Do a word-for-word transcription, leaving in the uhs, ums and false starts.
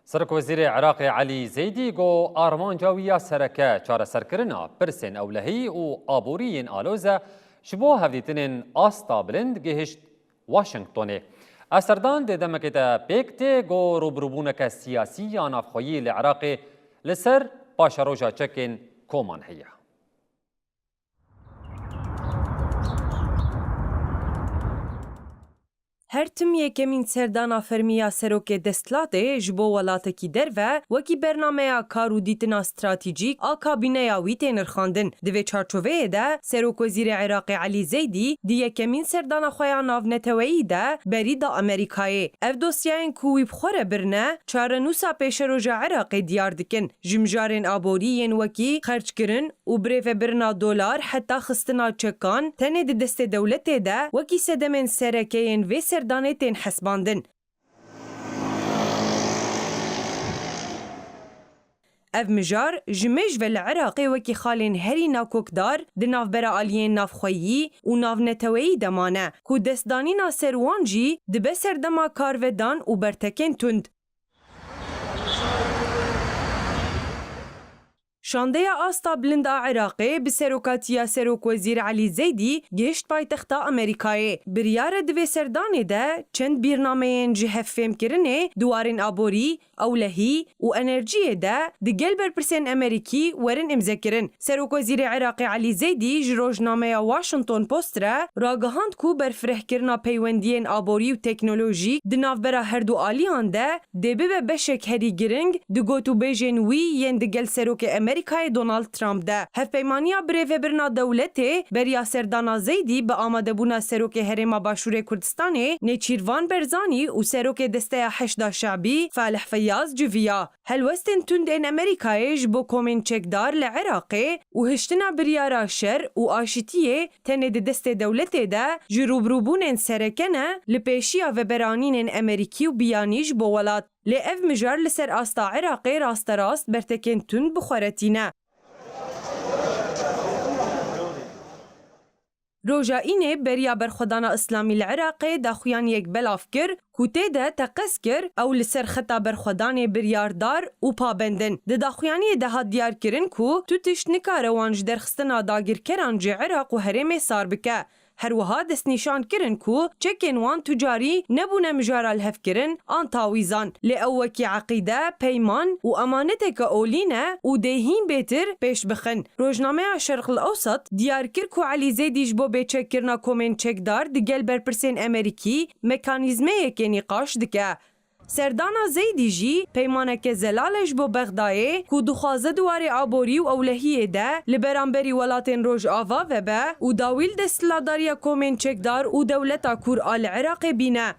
Serokwezîrê Iraqê Elî Zeydî got, armanca wî ya sereke çareserkirina pirsên ewlehî û aborî yên aloz e, ji bo hevdîtinên asta bilind gihişt Washingtonê. Ev serdan di demekê de pêk tê ku rûbirûbûneke siyasî ya navxweyî li Iraqê li ser paşeroja çekên koman heye. Her tim yekemîn serdana fermî ya serokê desthilatê ji bo welatekî derve wekî bernameya kar û dîtina stratejîk a kabîneya wî tê nirxandin. Di vê çarçoveyê de Serokwezîrê Iraqê Elî Zeydî di yekemîn serdana xwe ya navneteweyî de berî da Amerîkayê. Ev dosyayên ku wî bi xwe re birine, çarenûsa pêşeroja Iraqê diyar dikin. Ji mijarên aborî yên wekî xerckirin û birêvebirina dolar heta xistina çekan tenê di destê dewletê de wekî sedemên sereke yên vê serdanê tên hesbandin. Ev mijar ji mêj ve li Iraqê wekî xalên herî nakokdar di navbera aliyên navxweyî û navneteweyî de mane, ku destdanîna ser wan jî dibe serdema karvedan û bertekên tund. Şandeya asta bilind a Iraqê bi serokatiya Serokwezîr Elî Zeydî gihişt paytexta Amerîkayê. Biryar e di vê serdanê de çend bîrnameyên ji hevfêmkirinê di warên aborî, ewlehî û enerjiyê de di gel berpirsên Amerîkî werin îmzekirin. Serokwezîrê Iraqê Elî Zeydî ji rojnameya Washington Post re ragihand ku berfirehkirina peywendiyên aborî û teknolojîk di navbera her du aliyan de dê bibe beşek herî giring di gotûbêjên wî yên di gel Serokê Amerîkayê Donald Trump de. Hevpeymaniya birêvebirina dewletê beriya serdana Zeydî bi amadebûna Serokê Herêma Başûrê Kurdistanê Nêçîrvan Berzanî û Serokê Desteya Heşda Şebî Falih Feyyaz civiya. Helwestên tund ên Amerîkayê ji bo komên çekdar li Iraqê û hiştina biryara şer û aşitiyê tenê di destê dewletê de ji rûbirûbûnên sereke ne, li pêşiya veberanînên Amerîkî û biyanî ji bo welat. Lê ev mijar li ser asta Iraqê rasterast bertekên tund bi xwe re tîne. Roja Înê beriya berxwedana Îslamî li Iraqê daxuyaniyek belav kir ku tê de teqez kir ew li ser xeta berxwedanê biryardar û pabend in. Di daxuyaniyê de hat diyarkirin ku tu tişt nikare wan ji derxistina dagirkeran ji Iraq û herêmê sar bike. Her wiha destnîşan kirin ku çekên wan tu carî nebûne mijara lihevkirin an tawîzan, lê ew wekî eqîde, peyman û emaneteke olî ne û dê hîn bêtir pêş bixin. Rojnameya Şerq el Ewsat diyar kir ku Elî Zeydî ji bo bêçekkirina komên çekdar di gel berpirsên Amerîkî mekanîzmeyekê nîqaş dike. Serdana Zeydî jî peymaneke zelal e ji bo Bexdayê ku dixwaze di warê aborî û ewlehiyê de li beramberî welatên Rojava vebe û dawî li desthilatdariya komên çekdar û dewleta kûr a li Iraqê bîne.